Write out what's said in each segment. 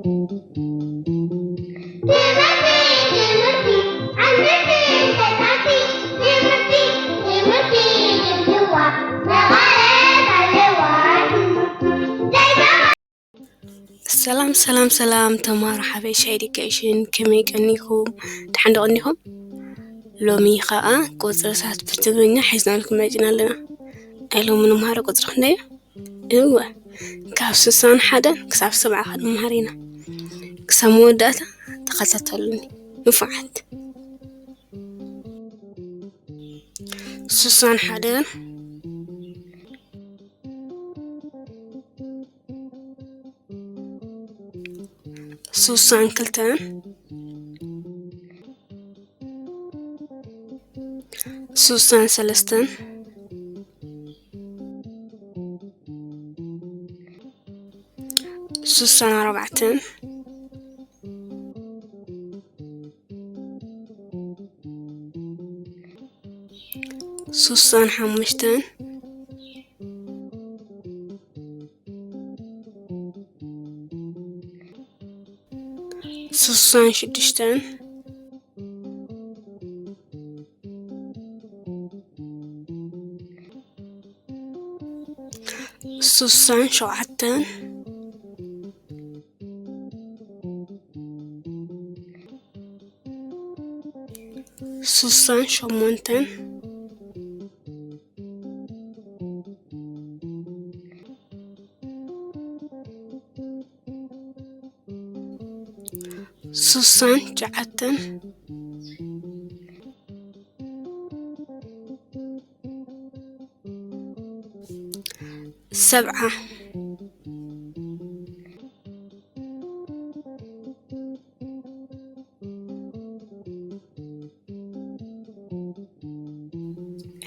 ትምህርቲ፣ ትምህርቲ፣ ዓንድቲ ተታቲ፣ ትምህርቲ፣ ትምህርቲ፣ ድልዋ፣ መቐረት ኣለዋ። ዘይተማ- ሰላም፣ ሰላም፣ ሰላም፣ ተምሃሮ ሓበሻ ኤዱኬሽን፣ ከመይ ቀኒኹም? ደሓን ዶ ቀኒኹም? ሎሚ ኸኣ ቁጽርታት ብትግርኛ ሒዝናልኩም መጺና ኣለና። ናይ ሎሚ ንመሃሮ ቁጽሪ ክንደይ እዩ? እወ፣ ካብ ስሳን ሓደን ክሳብ ሰብዓ ክንመሃር ኢና። ክሳብ መወዳእታ ተኸታተሉኒ። ንፉዓት። ስሳን ሓደን፣ ስሳን ክልተን፣ ስሳን ሰለስተን፣ ስሳን ኣርባዕተን፣ ስሳን ሓሙሽተን፣ ስሳን ሽዱሽተን፣ ስሳን ሸውዓተን፣ ስሳን ሸሞንተን፣ ስሳን ትሽዓተን፣ ሰብዓ።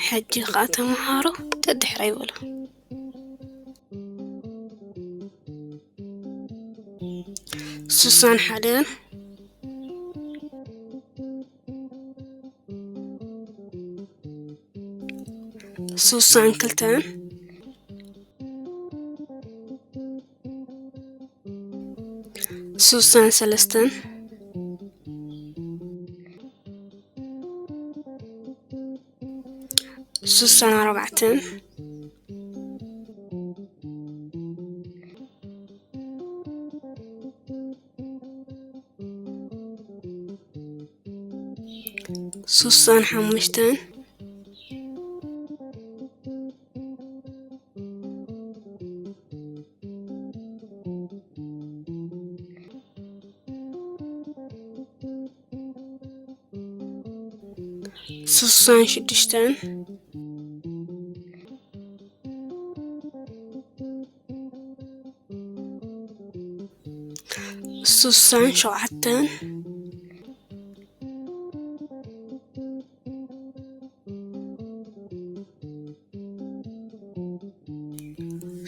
ሕጂ ኸኣ ተምሃሮ ደድሕረይ በሉ። ስሳን ሓደን፣ ስሳን ክልተን፣ ስሳን ሰለስተን፣ ስሳን ኣርባዕተን፣ ስሳን ሓሙሽተን፣ ስሳን ሽዱሽተን፣ ስሳን ሸውዓተን፣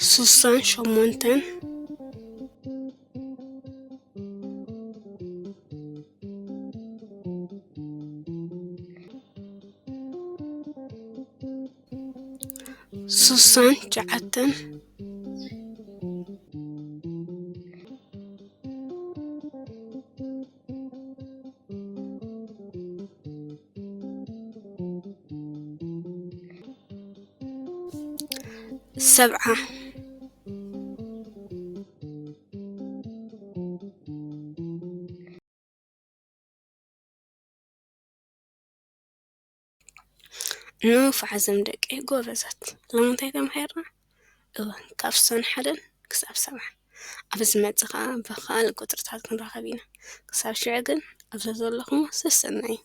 ስሳን ሸሞንተን፣ ስሳን ትሽዓተን፣ ሰብዓ። ንፉዓት እዞም ደቀይ ጎበዛት። ሎሚ እንታይ ተማሂርና? እወ፣ ካብ ስሳን ሓደን ክሳብ ሰብዓ። ኣብ ዝመጽእ ኸኣ ብኻልእ ቁጽርታት ክንራኸብ ኢና። ክሳብ ሽዑ ግን ኣብዚ ዘለኹሞ ሰሰናዩ።